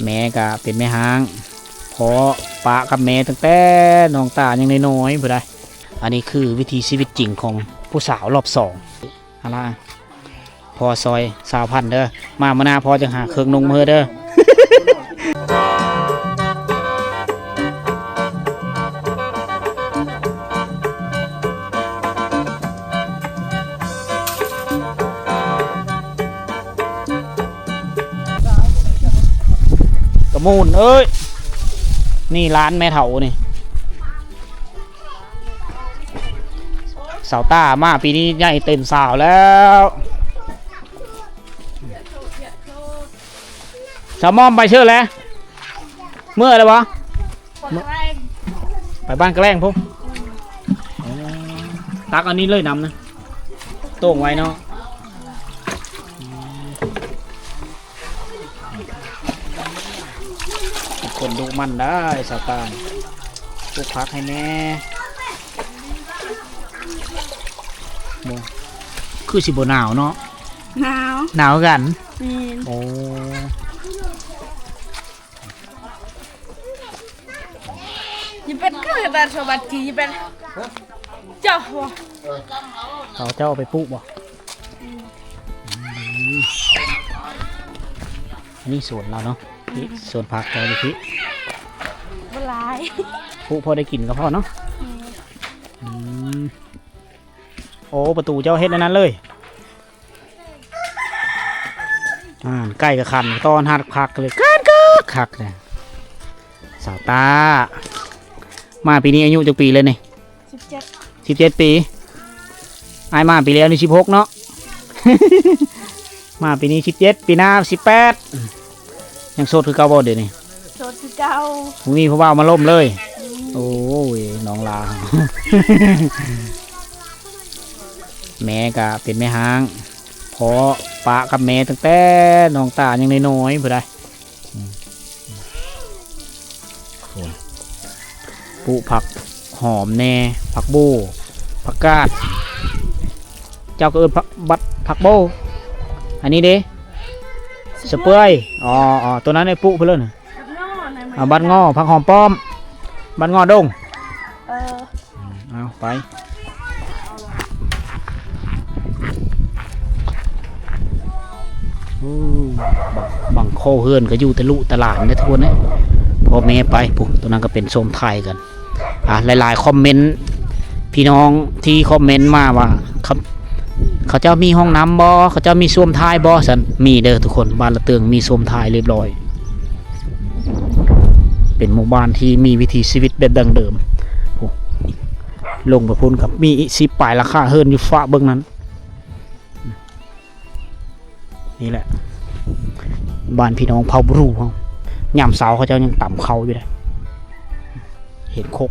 ແມ່ກໍເປັນແມ່ຮ້າງ ພໍ່ປະກັບແມ່ຕັ້ງແຕ່ນ້ອງຕາຍັງນ້ອຍໆພຸ້ນໃດ໋. ອັນນີ້ຄືວິຖີຊີວິດຈິງຂອງຜູ້ສາວລອບສອງ. ຫັ້ນລະ ພໍ່ຊ່ອຍຊາວພັນເດີ ມາມື້ໜ້າພໍ່ຈັ່ງຫາເຄື່ອງນຸ່ງມາໃຫ້ເດີ. ກະມູນເອີຍ ນີ້ຫຼານແມ່ເຖົ້ານີ້. ສາວຕ້າມາປີນີ້ໃຫຍ່ເຕັມສາວແລ້ວ. ສາວມອມໄປເຊີແລະ ເມື່ອແລ້ວບໍ່? ໄປບ້ານກະແລ້ງພຸ້ນ. ຕັກອັນນີ້ເລີຍນ້ຳນະ ໂຕ່ງໄວ້ເນາະ. ເປັນຄົນດຸໝັ່ນໄດ໋ສາວຕານ ປູກຜັກໃຫ້ແດ່. ບໍ່ ຄືຊິບໍ່ໜາວເນາະ? ໜາວ ໜາວຄືກັນ. ແມ່ນ. ໂອ້ ຢ່າເປັນຄືແບບສະຫວັດທີ່ ຢ່າເປັນ ເຈົ້າບໍ່ ເຂົາເຈົ້າເອົາໄປປູກບໍ່? ອືມ ອັນນີ້ສວນລາວເນາະ. ນີ້ສວນຜັກເຈົ້າຢູ່ພີ້ ບໍ່ຫຼາຍ ປູກພໍໄດ້ກິນກໍພໍເນາະ. ອືມ ອືມ ໂອ້ ປະຕູເຈົ້າເຮັດອັນນັ້ນເລີຍ. ອ່າ ໄກ່ກໍຂັນຕ້ອນຮັກພັກເລີຍ ຄັກເລີຍ. ສາວຕ້າ ມາປີນີ້ອາຍຸຈັກປີແລ້ວນີ້? ສິບເຈັດ ສິບເຈັດປີ. ອ້າຍມາປີແລ້ວນີ້ສິບຫົກເນາະ ມາປີນີ້ສິບເຈັດ ປີໜ້າສິບແປດ. ຍັງໂສດຄືເກົ່າບໍ່ດຽວນີ້? ໂສດຄືເກົ່າ ບໍ່ມີຜູ້ບ່າວມາລົມເລີຍ. ອືມ ໂອ້ຍ ນ້ອງຫຼ້າ ແມ່ກະເປັນແມ່ຮ້າງ ພໍ່ປະກັບແມ່ຕັ້ງແຕ່ນ້ອງຕາຍັງນ້ອຍໆພຸ້ນໃດ໋. ອືມ ປູກຜັກຫອມແດ່ ຜັກໂບ ຜັກກາດ ເຈົ້າກໍເອີ້ນຜັກ ບັກ ຜັກໂບ. ອັນນີ້ເດ ສະເປືອຍ. ອໍ ອໍ ໂຕນັ້ນໄດ້ປູກພຸ້ນເລີຍນະ. ອ່າ ບັກງໍ ຜັກຫອມປ້ອມ ບັກງໍດົງ. ເອີ ເອົາໄປ. ໂອ້ ບັງ ບັງໂຄເຮືອນກໍຢູ່ແຕ່ລູກແຕ່ຫຼານເດ້ທຸກຄົນເອີຍ ພໍ່ແມ່ໄປພຸ້ນ. ໂຕນັ້ນກໍເປັນໂຊມຖ່າຍກັນ. ອ່າ ຫຼາຍໆຄອມເມັນ ພີ່ນ້ອງທີ່ຄອມເມັນມາວ່າ ເຂົາ ເຂົາເຈົ້າມີຫ້ອງນ້ຳບໍ່? ເຂົາເຈົ້າມີໂຊມຖ່າຍບໍ່? ຊັ້ນ ມີເດີທຸກຄົນ ບ້ານລະເຕີງມີໂຊມຖ່າຍຮຽບຮ້ອຍ. ເປັນໝູ່ບ້ານທີ່ມີວິຖີຊີວິດແບບດັ້ງເດີມ. ໂອ້ ລົງໄປພຸ້ນກໍມີອີກສິບປາຍຫຼັງຄາເຮືອນຢູ່ຝາເບື້ອງນັ້ນ. ນີ້ແຫຼະ ບ້ານພີ່ນ້ອງເຜົ່າບຣູເຮົາ ຍາມເຊົ້າເຂົາເຈົ້າຍັງຕຳເຂົ້າຢູ່ເດ້ ເຫັນຄົກ.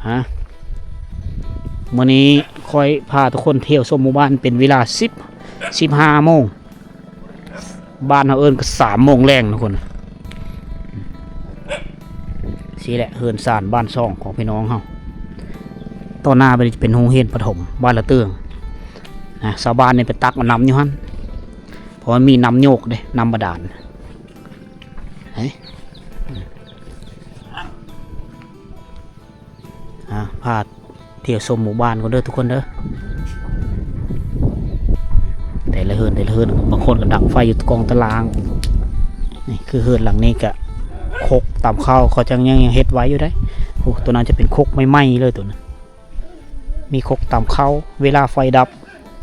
ຮະ ມື້ນີ້ຂ້ອຍພາທຸກຄົນທ່ຽວຊົມໝູ່ບ້ານເປັນເວລາສິບ ສິບຫ້າໂມງ. ບ້ານເຮົາເອີ້ນກໍສາມໂມງແລງທຸກຄົນ. ຊີ້ແຫຼະເຮືອນຊານບ້ານຊ່ອງຂອງພີ່ນ້ອງເຮົາ. ຕໍ່ໜ້າໄປຈະເປັນໂຮງຮຽນປະຖົມບ້ານລະເຕີງນະ. ຊາວບ້ານນີ້ໄປຕັກເອົານ້ຳຢູ່ຫັ້ນ ເພາະມັນມີນ້ຳໂຍກເດ້ ນ້ຳບາດານ. ເອີ ອ່າ ພາທ່ຽວຊົມໝູ່ບ້ານກ່ອນເດີທຸກຄົນເດີ. ແຕ່ລະເຮືອນ ແຕ່ລະເຮືອນ ບາງຄົນກໍດັງໄຟຢູ່ກ້ອງຕາລ່າງ. ນີ້ຄືເຮືອນຫຼັງນີ້ກະຄົກຕຳເຂົ້າ ເຂົາຈັ່ງຍັງ ຍັງເຮັດໄວ້ຢູ່ເດ້. ໂອ້ ໂຕນັ້ນຈະເປັນຄົກໃໝ່ໆເລີຍໂຕນັ້ນ. ມີຄົກຕຳເຂົ້າເວລາໄຟດັບ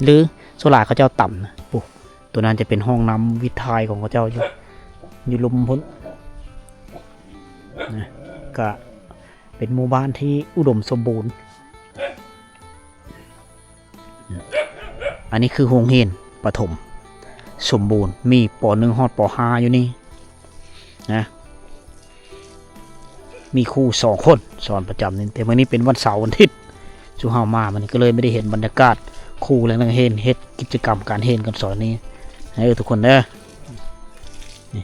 ຫຼື ສ່ວນຫຼາຍເຂົາເຈົ້າຕຳນະ. ໂອ້ ໂຕນັ້ນຈະເປັນຫ້ອງນ້ຳວິດຖ່າຍຂອງເຂົາເຈົ້າຢູ່ ຢູ່ລຸ່ມພຸ້ນ. ນະ ກະເປັນໝູ່ບ້ານທີ່ອຸດົມສົມບູນ. ອັນນີ້ຄືໂຮງຮຽນປະຖົມສົມບູນ ມີ ປໍໜຶ່ງ ຮອດ ປໍຫ້າ ຢູ່ນີ້ນະ. ມີຄູສອງຄົນສອນປະຈຳນີ້ ແຕ່ມື້ນີ້ເປັນວັນເສົາວັນທິດ ຊຸມເຮົາມາມື້ນີ້ກໍເລີຍບໍ່ໄດ້ເຫັນບັນຍາກາດຄູ ແລະ ນັກຮຽນເຮັດກິດຈະກຳການຮຽນການສອນນີ້ເດີທຸກຄົນເດີ. ນີ້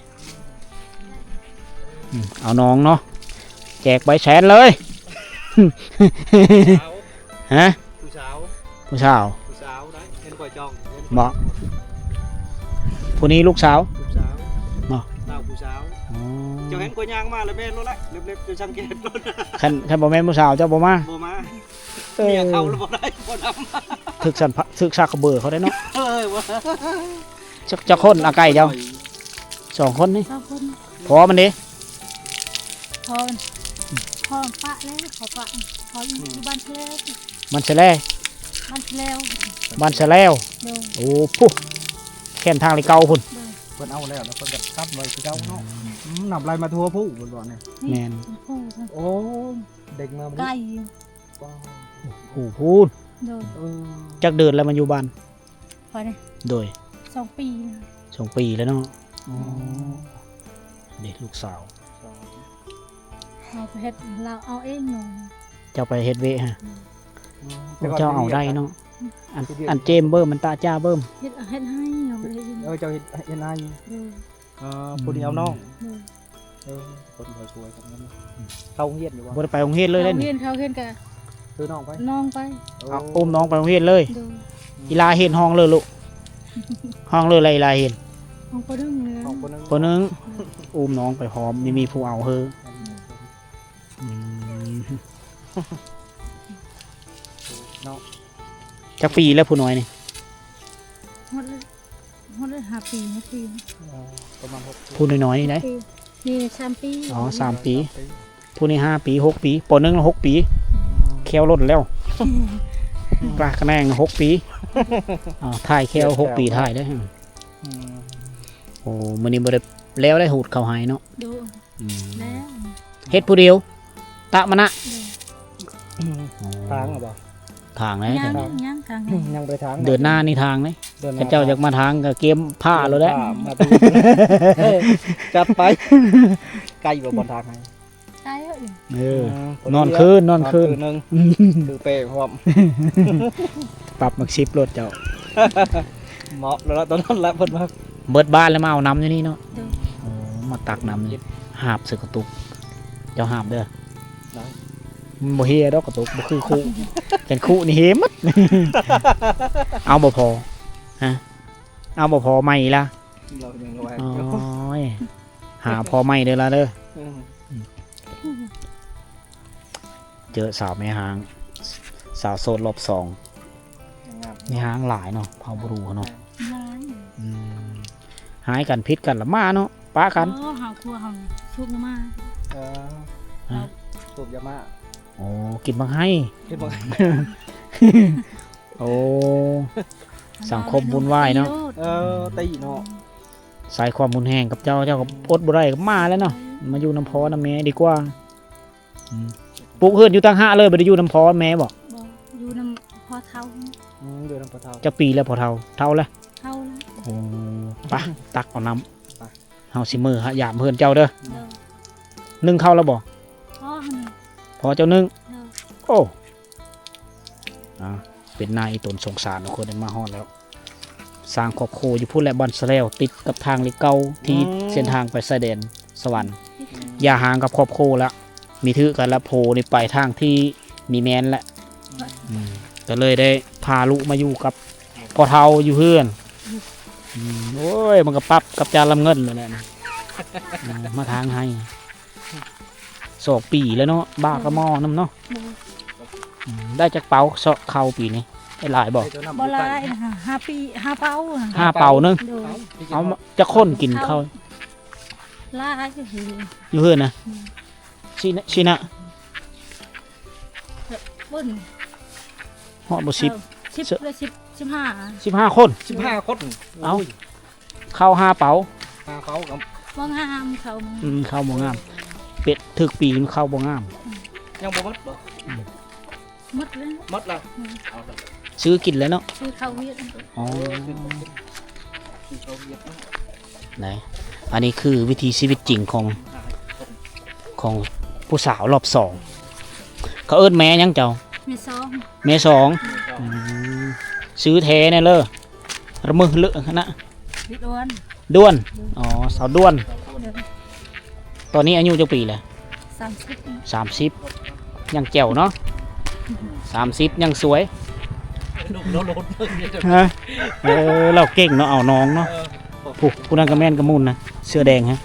ອືມ ເອົານ້ອງເນາະ ແຈກໃບແສນເລີຍ. ຮະ ຜູ້ສາວ ຜູ້ສາວ ຜູ້ສາວໄດ໋ ເຫັນຂ້ອຍຈ້ອງ ເຫັນຂ້ອຍ ບໍ່ ຈ້ອງ. ຜູ້ນີ້ລູກສາວ ລູກສາວ ເນາະ ສາວຜູ້ສາວ ອໍ ເຈົ້າເຫັນຂ້ອຍຍ່າງມາແລ້ວແມ່ນໂລດລະ ເລັບໆ ເຈົ້າສັງເກດໂລດ ຄັນ ຄັນບໍ່ແມ່ນຜູ້ສາວເຈົ້າບໍ່ມາ ບໍ່ມາ ເອີ ເມຍເຂົ້າແລ້ວບໍ່ໄດ້ ບໍ່ນຳ ຖືກສັນພະ ຖືກສາກກະເບີເຂົາໄດ້ເນາະ ເອີ ວ່າ ຈັກ ຈັກຄົນອາໄກ່ເຈົ້າ ສອງຄົນນີ້ ສອງຄົນ ພໍ່ມັນເດ ພໍ່ມັນ ພໍ່ປະແລ້ວ ພໍ່ປະ ພໍ່ຢູ່ ຢູ່ບ້ານແຊແລວ ບ້ານແຊແລ ບ້ານແຊແລວ ບ້ານແຊແລວ ໂດຍ ໂອ້ ພຸ້ນ ແຄມທາງເລກເກົ້າພຸ້ນ ໂດຍ ເພິ່ນເອົາແລ້ວ ແລ້ວເພິ່ນກໍກັບໄວ້ຄືເກົ່າເນາະ ອືມ ອືມ ນ້ຳໄຫຼມາທົ່ວພູພຸ້ນບໍ່ນີ້ ແມ່ນ ແມ່ນ ພູພຸ້ນ ໂອ້ ເດັກມາ ໄກ ໂອ້ໂຫ ພຸ້ນ ໂດຍ ເອີ ຈັກເດືອນແລ້ວມາຢູ່ບ້ານ? ຂ້ອຍນີ້ ໂດຍ ສອງປີ ສອງປີແລ້ວເນາະ ອໍ ອືມ ນີ້ລູກສາວ ເຮົາໄປເຮັດ ລາວເອົາເອງເນາະ ເຈົ້າໄປເຮັດວຽກຮະ ອືມ ໂອ້ ເຈົ້າເອົາໄດ້ເນາະ ອັນ ອັນເຈມເບິ່ມ ມັນຕະຈ້າເບິ່ມ ເຮັດ ເຮັດໃຫ້ ເຮົາບໍ່ໄດ້ເຮັດ ເອີ ເຈົ້າເຮັດ ເຮັດໃຫ້ ໂດຍ ເອີ ຜູ້ດຽວນ້ອງ ໂດຍ ເອີ ຄົນສວຍໆ ເຂົ້າໂຮງຮຽນຢູ່ບໍ່? ບໍ່ໄດ້ໄປໂຮງຮຽນເລີຍເດ້ນີ້ ເຂົ້າໂຮງຮຽນ ເຂົ້າໂຮງຮຽນກະ ຄືນ້ອງໄປ ນ້ອງໄປ ເອົາ ອຸ້ມນ້ອງໄປໂຮງຮຽນເລີຍ ໂດຍ ອີຫຼາຮຽນຫ້ອງເລີລູກ ຫ້ອງເລີລະ ອີຫຼາຮຽນ ຫ້ອງ ປໍໜຶ່ງ ປໍໜຶ່ງ ອືມ ອຸ້ມນ້ອງໄປພ້ອມ ມີ ມີຜູ້ເອົາເຮີ ອືມ ອືມ ເນາະ ຈັກປີແລ້ວຜູ້ນ້ອຍນີ້? ຮອດແລ້ວ ຮອດແລ້ວ ຫ້າປີ ຫົກປີ ອໍ ປະມານຫົກປີ ຜູ້ນ້ອຍໆນີ້ໃດ ນີ້ສາມປີ ອໍ ສາມປີ ສາມປີ ຜູ້ນີ້ຫ້າປີ ຫົກປີ ປໍໜຶ່ງ ຫົກປີ ອືມ ແຂ້ວຫຼົ່ນແລ້ວ ອືມ ປາກະແໜງຫົກປີ ອໍ ຖ່າຍແຂ້ວຫົກປີ ຖ່າຍໄດ້ ອືມ ໂອ້ ມື້ນີ້ບໍ່ໄດ້ແລ້ວໄດ້ ຫູດເຂົ້າໄຮ່ເນາະ ໂດຍ ອືມ ແລ້ວ ເຮັດຜູ້ດຽວ ຕະມະນະ ໂດຍ ອືມ ທາງບໍ? ທາງແລ້ວ ຍັງ ຍັງທາງ ຍັງບໍ່ໄດ້ທາງ ເດືອນໜ້ານີ້ທາງເດ້ ເດືອນໜ້າ ເຂົາເຈົ້າຢາກມາທາງກໍກຽມຜ້າໂລດແຫຼະ ກຽມຜ້າມາ ຈັດໄປ ໄກບໍ່ບ່ອນທາງໃຫ້? ໄກເອີ ເອີ ນອນຄືນ ນອນຄືນ ນອນຄືນໜຶ່ງ ອືມ ຖືເປ້ພ້ອມ ປັບໝາກສິບໂລດເຈົ້າ ເໝາະແລ້ວລະ ຕອນນັ້ນລະເພິ່ນວ່າ ເບິດບ້ານແລ້ວມາເອົານ້ຳຢູ່ນີ້ເນາະ ໂດຍ ໂອ້ ມາຕັກນ້ຳນີ້ ຫາບໃສ່ກະຕຸກ ເຈົ້າຫາບເດີ ໄດ້ ມັນບໍ່ເຮດອກກະຕຸກ ບໍ່ຄືຄຸ ຄັນຄຸນີ້ເຮໝົດ ເອົາບໍ່ພໍ ຮະ ເອົາບໍ່ພໍໃໝ່ລະ ລາວຍັງລະແວງ ໂອ້ຍ ຫາພໍໃໝ່ເດີລະເດີ ເອີ ເຈີສາວແມ່ຮ້າງ ສາວໂສດລອບສອງ ງາມ ແມ່ຮ້າງຫຼາຍເນາະ ເຜົ່າບຣູເນາະ ຫຼາຍ ອືມ ຮ້າຍກັນຜິດກັນລະມາເນາະ ປະກັນ ອໍ ເຮົາຄົວເຮົາສູບມາ ເອີ ຮະ ເຮົາສູບຢາມາ ໂອ້ ກິນບັກໄຮ ກິນບັກໄຮ ໂອ້ ສັງຄົມວຸ່ນວາຍເນາະ ເອີ ຕີເນາະ ໃຊ້ຄວາມຮຸນແຮງກັບເຈົ້າ ເຈົ້າກໍອົດບໍ່ໄດ້ກໍມາແລ້ວເນາະ ມາຢູ່ນຳພໍ່ນຳແມ່ດີກວ່າ ອືມ ປຸກເຮືອນຢູ່ຕ່າງຫາກເລີຍ ບໍ່ໄດ້ຢູ່ນຳພໍ່ແມ່ບໍ? ບໍ່ ຢູ່ນຳພໍ່ເຖົ້າ ອືມ ຢູ່ນຳພໍ່ເຖົ້າ ຈັກປີແລ້ວພໍ່ເຖົ້າ? ເຖົ້າແລ້ວ ເຖົ້າແລ້ວ ໂອ້ ປະ ຕັກເອົານ້ຳ ປະ ເຮົາຊິເມືອຫາຢາມເຮືອນເຈົ້າເດີ ໂດຍ ໜຶ້ງເຂົ້າແລ້ວບໍ່? ພໍ່ໜຶ້ງ ພໍ່ເຈົ້າໜຶ້ງ ໂດຍ ໂອ້ ອ່າ ເປັນໜ້າອີ່ຕົນສົງສານເນາະ ຄົນໄດ້ມາຮອດແລ້ວ ສ້າງຄອບຄົວຢູ່ພຸ້ນແຫຼະ ບ້ານສະແລວ ຕິດກັບທາງເລກເກົ້າ ທີ່ ອືມ ເສັ້ນທາງໄປຊາຍແດນສະຫວັນ ຢ່າຫ່າງກັບຄອບຄົວລະ ມີຖືກກັນລະ ໂພນີ້ໄປທາງທີ່ມີແມ່ນແຫຼະ ອືມ ກໍເລີຍໄດ້ພາລູກມາຢູ່ກັບພໍ່ເຖົ້າຢູ່ເຮືອນ ອືມ ໂອ້ຍ ມັນກໍປັບກັບຈານລຳເງິນນັ້ນແຫຼະ ອືມ ມາທາງໃຫ້ ສອງປີແລ້ວເນາະ ບ້າກະໝໍ້ນຳເນາະ ໂດຍ ອືມ ໄດ້ຈັກເປົາເຂົ້າປີນີ້ ໄດ້ຫຼາຍບໍ່? ບໍ່ຫຼາຍ ຫ້າ ຫ້າປີ ຫ້າເປົາ ຫ້າເປົາໜຶ່ງ ໂດຍ ເອົາ ຈັກຄົນກິນເຂົ້າ? ຫຼາຍຢູ່ ຢູ່ເຮືອນນະ ອືມ ຊິນະ ຊິນະ ເບິ່ງ ຮອດບໍ່ສິບ ສິບ ສິບ ສິບຫ້າ ສິບຫ້າຄົນ ສິບຫ້າຄົນ ເອົ້າ ໂອ້ຍ ເຂົ້າຫ້າເປົາ ຫ້າເປົາກໍບໍ່ງາມ ເຂົ້າ ອືມ ເຂົ້າບໍ່ງາມ ເປັນ ຖືກປີມັນເຂົ້າບໍ່ງາມ ອືມ ຍັງບໍ່ໝົດບໍ່? ອືມ ໝົດແລ້ວ ໝົດແລ້ວ ອືມ ເອົາ ຊື້ກິນແລ້ວເນາະ ຊື້ເຂົ້າຫວຽດ ອໍ ຊື້ເຂົ້າຫວຽດ ໄດ້ ອັນນີ້ຄືວິຖີຊີວິດຈິງຂອງ ຂອງຜູ້ສາວລອບສອງ ເຂົາເອີ້ນແມ່ຫຍັງເຈົ້າ? ແມ່ສອງ ແມ່ສອງ ອືມ ຊື່ແທ້ແນ່ເລີ ລະມຶເລີນະ ດວນ ດວນ ອືມ ອໍ ສາວດວນ ເອີ ຕອນນີ້ອາຍຸຈັກປີແລ້ວ? ສາມສິບ ສາມສິບ ຍັງແຈ່ວເນາະ ສາມສິບ ຍັງສວຍ ຮະ ເອີ ລາວເກັ່ງເນາະ ເອົານ້ອງເນາະ ເອີ ຜູ້ ຜູ້ນັ້ນກໍແມ່ນກະມຸນນະ ເສື້ອແດງຮະ.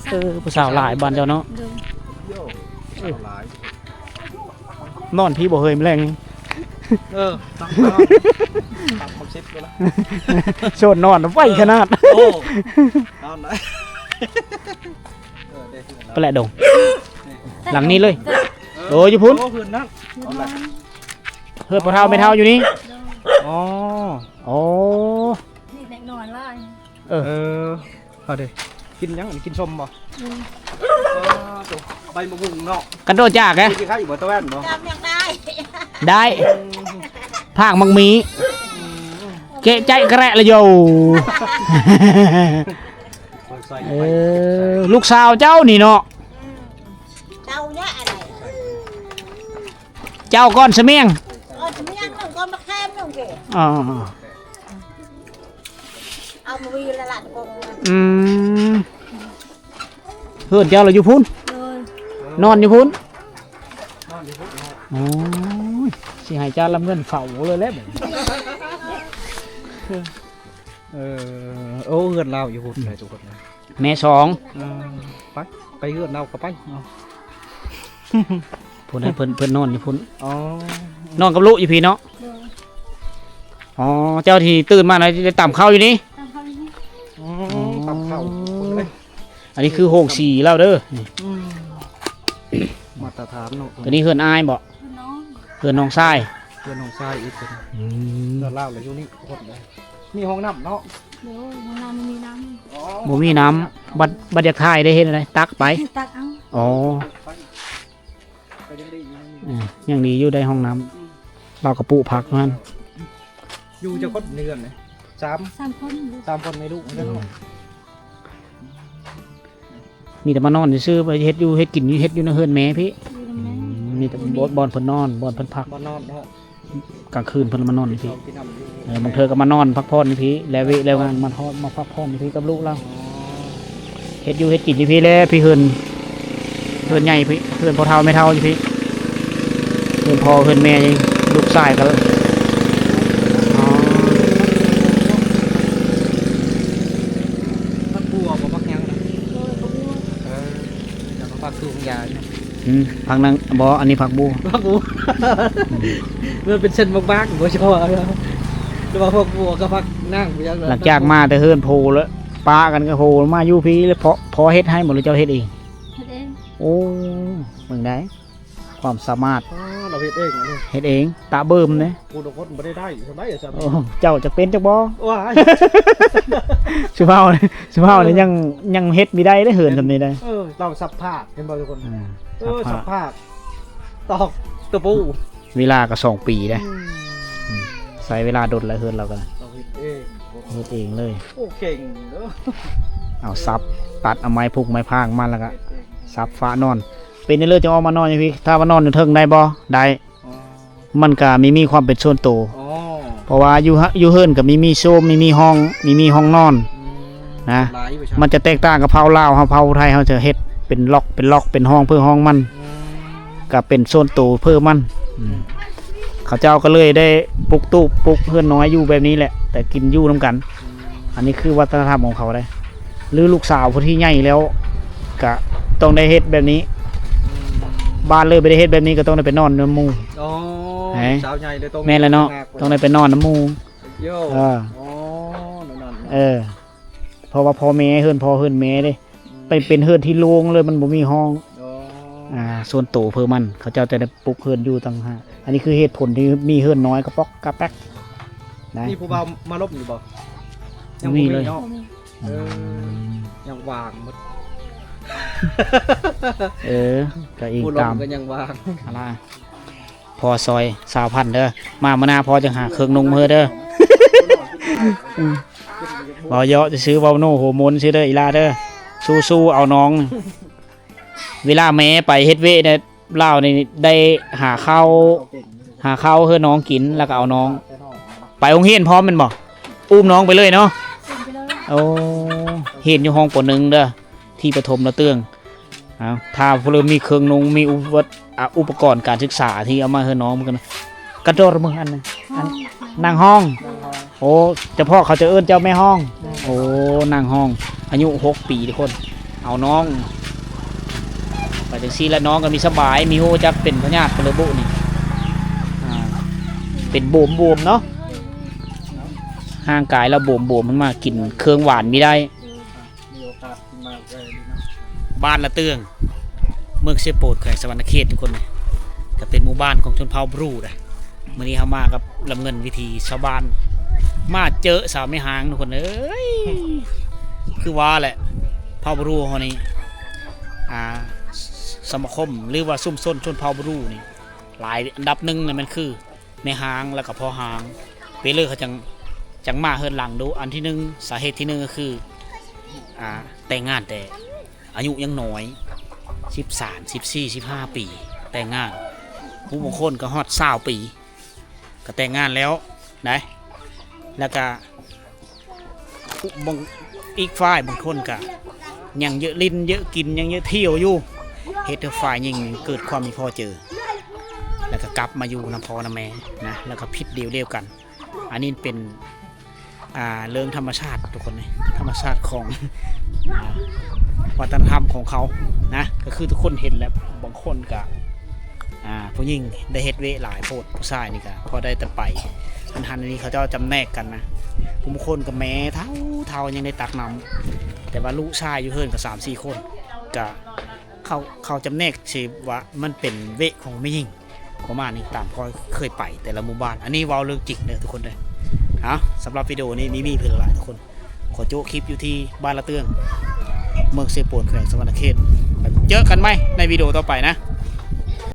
ເອີ ຜູ້ສາວຫຼາຍບ້ານເຈົ້າເນາະ. ໂດຍ ໂອ້ ສາວຫຼາຍ. ນອນພີ້ບໍ່ເຮີຍ ມື້ແລງນີ້? ເອີ ຕາມ ຕາມຄອນເຊັບແລ້ວລະ ໂຊນນອນໄວຂະໜາດ. ໂອ້ ນອນໄດ້. ເອີ ໄປແຫຼະດົງ ຫຼັງນີ້ເລີຍ. ໂອ້ ຢູ່ພຸ້ນ ໂອ້ ເຮືອນນັ້ນ ເຮືອນພໍ່ເຖົ້າແມ່ເຖົ້າຢູ່ນີ້. ອໍ ໂອ້ ນີ້ເດັກນ້ອຍຫຼາຍ. ເອີ ເອີ ເອົາເດ້ ກິນຫຍັງ ອັນນີ້ກິນສົ້ມບໍ່? ອືມ ເອີ ໂຕ ໃບມະຫຸ່ງເນາະ. ກັນໂດຈາກແກ ຊິໄດ້ບໍ່ ຕາແວ່ນບໍ່? ຈຳຍັງໄດ້ ໄດ້ ພາກໝາກໝີ່ ເຈະໄຈກະແຣະລະໂຍ. ເອີ ລູກສາວເຈົ້ານີ້ເນາະ. ເຈົ້າເນາະ ອັນນີ້ ເຈົ້າກ່ອນສະມຽງ ກ່ອນສະມຽງ ໜຶ່ງກ່ອນມະຂາມໜຶ່ງເດ້. ອໍ ເອົາມາວີລະລະກົງ. ອືມ ເຮືອນເຈົ້າລະຢູ່ພຸ້ນ? ໂດຍ ນອນຢູ່ພຸ້ນ. ໂອ້ຍ ຊິໃຫ້ເຈົ້າລຳເງິນເຝົ້າເລີຍແຫຼະ. ເອີ ໂອ້ ເຮືອນລາວຢູ່ພຸ້ນ ໄດ້ທຸກຄົນ. ແມ່ສອງ ເອີ ໄປ ໄປເຮືອນລາວກໍໄປເນາະ. ຜູ້ໃດເພິ່ນ ເພິ່ນນອນຢູ່ພຸ້ນ. ອໍ ນອນກັບລູກຢູ່ພີ້ເນາະ. ໂດຍ ອໍ ເຈົ້າທີ່ຕື່ນມານະ ໄດ້ຕຳເຂົ້າຢູ່ນີ້. ຕຳເຂົ້າຢູ່ນີ້. ອືມ ອໍ ຕຳເຂົ້າ. ອັນນີ້ຄືໂຮງສີລາວເດີ. ອືມ ມາດຕະຖານເນາະ. ຕົວນີ້ເຮືອນອ້າຍບໍ? ເຮືອນນ້ອງ ເຮືອນນ້ອງຊາຍ ເຮືອນນ້ອງຊາຍອີກ. ອືມ ເຮືອນລາວລະຢູ່ນີ້ທຸກຄົນເລີຍ. ມີຫ້ອງນ້ຳເນາະ. ໂດຍ ຫ້ອງນ້ຳບໍ່ມີນ້ຳ. ອໍ ບໍ່ມີນ້ຳ. ບັດ ບັດຢາກຖ່າຍໄດ້ເຮັດແນວໃດ? ຕັກໄປ ຕັກເອົາ. ອໍ ກໍຍັງດີຢູ່ ເອີ ຍັງດີຢູ່ໄດ້ຫ້ອງນ້ຳ. ອືມ ລາວກໍປູກຜັກຫັ້ນ. ຢູ່ຈັກຄົນໃນເຮືອນນີ້? ສາມ ສາມຄົນ. ສາມຄົນ ແມ່ລູກ. ອືມ ມີແຕ່ມານອນຊື່ໆ ໄປເຮັດຢູ່ເຮັດກິນຢູ່ ເຮັດຢູ່ໃນເຮືອນແມ່ພີ້. ຢູ່ນຳແມ່. ອືມ ມີແຕ່ບ່ອນ ບ່ອນເພິ່ນນອນ ບ່ອນເພິ່ນພັກ ບ່ອນນອນເນາະ. ກາງຄືນເພິ່ນມານອນຢູ່ພີ້. ເອີ ບາງເທື່ອກໍມານອນພັກຜ່ອນຢູ່ພີ້ ແລະເວະແລະງານມາທອດ ມາພັກຜ່ອນຢູ່ພີ້ກັບລູກລາວ. ອໍ ເຮັດຢູ່ເຮັດກິນຢູ່ພີ້ແຫຼະ ພີ້ເຮືອນ ເຮືອນໃຫຍ່ພີ້ ເຮືອນພໍ່ເຖົ້າແມ່ເຖົ້າຢູ່ພີ້ ເຮືອນພໍ່ເຮືອນແມ່ ລູກຊາຍກໍ. ອໍ ຜັກບົວບໍ່ ຜັກຫຍັງນະ? ເອີ ຜັກບົວ. ເອີ ແລ້ວກໍຜັກສູງຢານະ. ອືມ ຜັກນາງ ບໍ່ ອັນນີ້ຜັກບົວ ຜັກບົວ. ອືມ ມັນເປັນເສັ້ນບາງໆ ບໍ່ຊໍ ຫຼືວ່າຜັກບົວກັບຜັກນາງບໍ່ຈັກ. ຫຼັງຈາກມາແຕ່ເຮືອນໂພແລ້ວ ປະກັນກັບໂພ ມາຢູ່ພີ້ແລ້ວ ພໍ່ ພໍ່ເຮັດໃຫ້ບໍ່ ຫຼືເຈົ້າເຮັດເອງ? ເຮັດເອງ. ໂອ້ ເບິ່ງໄດ້ ຄວາມສາມາດ. ອໍ ລາວເຮັດເອງອັນນີ້ ເຮັດເອງ ຕະເບິ່ມເດ້. ຜູ້ລາງຄົນບໍ່ໄດ້ໄດ້ຊຳໃດ. ໂອ້ ເຈົ້າຈັກເປັນຈັກບໍ່? ວ້າຍ ຊິເວົ້າ ຊິເວົ້ານີ້ຍັງ ຍັງເຮັດບໍ່ໄດ້ເດ້ ເຮືອນຊຳນີ້ໄດ໋. ເອີ ລາວສັບຜ້າ ເຫັນບໍ່ທຸກຄົນ? ເອີ ສັບຜ້າ ສັບຜ້າ ຕອກຕະປູ. ເວລາກໍສອງປີເດ້. ອືມ ອືມ ໃຊ້ເວລາດົນແລ້ວເຮືອນລາວກໍ ເຮັດເອງ ເຮັດເອງເລີຍ. ໂອ້ ເກັ່ງເດີ. ເອົາສັບ ຕັດເອົາໄມ້ພຸກໄມ້ພາງມາ ແລ້ວກໍສັບຝານອນ. ເປັນຈັ່ງໃດຈຶ່ງອອກມານອນຢູ່ພີ້? ຖ້າວ່ານອນຢູ່ເທິງໄດ້ບໍ່? ໄດ້. ອໍ ມັນກະມີ ມີຄວາມເປັນສ່ວນໂຕ. ອໍ ເພາະວ່າຢູ່ ຢູ່ເຮືອນກະມີ ມີໂຊມ ມີ ມີຫ້ອງ ມີ ມີຫ້ອງນອນ. ອືມ ນະ ມັນຈະແຕກຕ່າງກັບເຜົ່າລາວເຮົາ ເຜົ່າໄທເຮົາຈະເຮັດເປັນລັອກ ເປັນລັອກ ເປັນຫ້ອງເພິ່ນຫ້ອງມັນ. ອືມ ກະເປັນສ່ວນໂຕເພິ່ນມັນ. ອືມ ອືມ ເຂົາເຈົ້າກໍເລີຍໄດ້ປຸກຕູບ ປຸກເຮືອນນ້ອຍຢູ່ແບບນີ້ແຫຼະ ແຕ່ກິນຢູ່ນຳກັນ. ອືມ ອັນນີ້ຄືວັດທະນະທຳຂອງເຂົາເດ້. ຫຼືລູກສາວຜູ້ທີ່ໃຫຍ່ແລ້ວກະຕ້ອງໄດ້ເຮັດແບບນີ້. ອືມ ບ້ານເລີຍບໍ່ໄດ້ເຮັດແບບນີ້ ກໍຕ້ອງໄດ້ໄປນອນນຳໝູ່. ອໍ ສາວໃຫຍ່ເລີຍຕ້ອງ ແມ່ນແລ້ວເນາະ ຕ້ອງໄດ້ໄປນອນນຳໝູ່. ເອີ ອໍ ແນວນັ້ນ. ເອີ ເພາະວ່າພໍ່ແມ່ ເຮືອນພໍ່ເຮືອນແມ່ເດ້. ອືມ ໄປເປັນເຮືອນທີ່ໂລ່ງເລີຍ ມັນບໍ່ມີຫ້ອງ. ອໍ ອ່າ ສ່ວນໂຕເພິ່ນມັນ ເຂົາເຈົ້າຈະໄດ້ປຸກເຮືອນຢູ່ຕ່າງຫາກ. ອັນນີ້ຄືເຫດຜົນທີ່ມີເຮືອນນ້ອຍກະປ໋ອກກະແປ໋ກ. ໄດ້ ມີຜູ້ບ່າວມາລົມຢູ່ບໍ່? ຍັງບໍ່ມີເລີຍ. ບໍ່ມີເນາະ. ອືມ ເອີ ຍັງວ່າງໝົດ. ເອີ ກະອີງຕາມ ຜູ້ລົມກໍຍັງວ່າງ. ອາລາ ພໍ່ຊ່ອຍຊາວພັນເດີ ມາມື້ໜ້າພໍ່ຈະຫາເຄື່ອງນຸ່ງມາໃຫ້ເດີ. ອືມ ເວົ້າເຍາະຊື່ໆ ເວົ້າໂນໂຫມົນຊື່ເດີ ອີຫຼ້າເດີ. ສູ້ໆ ເອົານ້ອງ. ເວລາແມ່ໄປເຮັດວຽກນະ ລາວນີ້ໄດ້ຫາເຂົ້າ ຫາເຂົ້າໃຫ້ນ້ອງກິນ ແລ້ວກໍເອົານ້ອງໄປໂຮງຮຽນພ້ອມແມ່ນບໍ່? ອຸ້ມນ້ອງໄປເລີຍເນາະ. ອຸ້ມໄປເລີຍ. ໂອ້ ຮຽນຢູ່ຫ້ອງ ປໍໜຶ່ງ ເດີ ທີ່ປະຖົມລະເຕີງ. ເອົາ ຖ້າຜູ້ເລີ່ມມີເຄື່ອງນຸ່ງ ມີອຸປະ ອາ ອຸປະກອນການສຶກສາທີ່ເອົາມາໃຫ້ນ້ອງ ມັນກໍກະໂດດມືອັນນັ້ນ ອັນ ນັ່ງຫ້ອງ ນັ່ງຫ້ອງ. ໂອ້ ເຈົ້າພໍ່ເຂົາຈະເອີ້ນເຈົ້າແມ່ຮ້ອງ. ໂອ້ ນາງຮ້ອງ ອາຍຸຫົກປີທຸກຄົນ. ເອົານ້ອງໄປຈັ່ງຊີ້ລະ ນ້ອງກໍມີສະບາຍ ມີຮູ້ຈັກເປັນພະຍາດປະເລີບຸນີ້ ອ່າ ເປັນບວມໆເນາະ ຮ່າງກາຍລາວບວມໆ ມັນມາກິນເຄື່ອງຫວານມີໄດ້. ມີໂອກາດມາເລີຍເນາະ ບ້ານລະເຕືອງ ເມືອງເຊໂປນ ແຂວງສະຫວັນນະເຂດ ທຸກຄົນ. ກໍເປັນໝູ່ບ້ານຂອງຊົນເຜົ່າບຣູດະ. ມື້ນີ້ເຮົາມາກັບລຳເງິນວິຖີຊາວບ້ານ ມາເຈີສາວແມ່ຮ້າງ ທຸກຄົນເອີຍ. ຄືວ່າແຫຼະ ເຜົ່າບຣູເຮົານີ້ ອ່າ ສະມາຄົມ ຫຼືວ່າຊຸມຊົນຊົນເຜົ່າບຣູນີ້ ຫຼາຍອັນດັບໜຶ່ງລະແມ່ນຄື ແມ່ຮ້າງ ແລ້ວກໍພໍ່ຮ້າງ ເວເລີເຂົາຈັ່ງ ຈັ່ງມາເຮືອນຫຼັງດຸ. ອັນທີໜຶ່ງ ສາເຫດທີໜຶ່ງກໍຄື ອ່າ ແຕ່ງງານແຕ່ອາຍຸຍັງນ້ອຍ ສິບສາມ ສິບສີ່ ສິບຫ້າປີ ແຕ່ງງານ. ຜູ້ບາງຄົນກໍຮອດຊາວປີ ກໍແຕ່ງງານແລ້ວໄດ໋. ແລ້ວກໍ ບາງ ອີກຝ່າຍບາງຄົນກະຍັງເຍາະຫຼິ້ນເຍາະກິນ ຍັງເຍາະທ່ຽວຢູ່ ເຮັດໃຫ້ຝ່າຍຍິງເກີດຄວາມມີພໍເຈີ ແລ້ວກໍກັບມາຢູ່ນຳພໍ່ນຳແມ່ນະ ແລ້ວກໍຜິດດຽວດຽວກັນ. ອັນນີ້ເປັນ ອ່າ ເລື່ອງທຳມະຊາດທຸກຄົນເອີຍ ທຳມະຊາດຂອງ ອ່າ ວັດທະນະທຳຂອງເຂົານະ ກໍຄືທຸກຄົນເຫັນແຫຼະ ບາງຄົນກະ ອ່າ ຜູ້ຍິງໄດ້ເຮັດເວະຫຼາຍໂພດ ຜູ້ຊາຍນີ້ກະພໍໄດ້ແຕ່ໄປ. ອັນຫັ້ນອັນນີ້ເຂົາເຈົ້າຈຳແນກກັນນະ ຜູ້ບາງຄົນກໍແມ່ເຖົ້າໆ ຍັງໄດ້ຕັກນ້ຳ ແຕ່ວ່າລູກຊາຍຢູ່ເຮືອນກໍສາມສີ່ຄົນ ກະເຂົາ ເຂົາຈຳແນກຊິວ່າມັນເປັນເວະຂອງແມ່ຍິງປະມານນີ້ ຕາມຂ້ອຍເຄີຍໄປແຕ່ລະໝູ່ບ້ານ. ອັນນີ້ເວົ້າເລື່ອງຈິງເດີທຸກຄົນເດີ. ເອົາ ສຳລັບວິດີໂອນີ້ມີ ມີພຽງເທົ່ານີ້ທຸກຄົນ. ຂໍໂຈະຄລິບຢູ່ທີ່ບ້ານລະເຕືອງ ເມືອງເຊໂປນ ແຂວງສະຫວັນນະເຂດ. ເຈີກັນໃໝ່ໃນວິດີໂອຕໍ່ໄປນະ.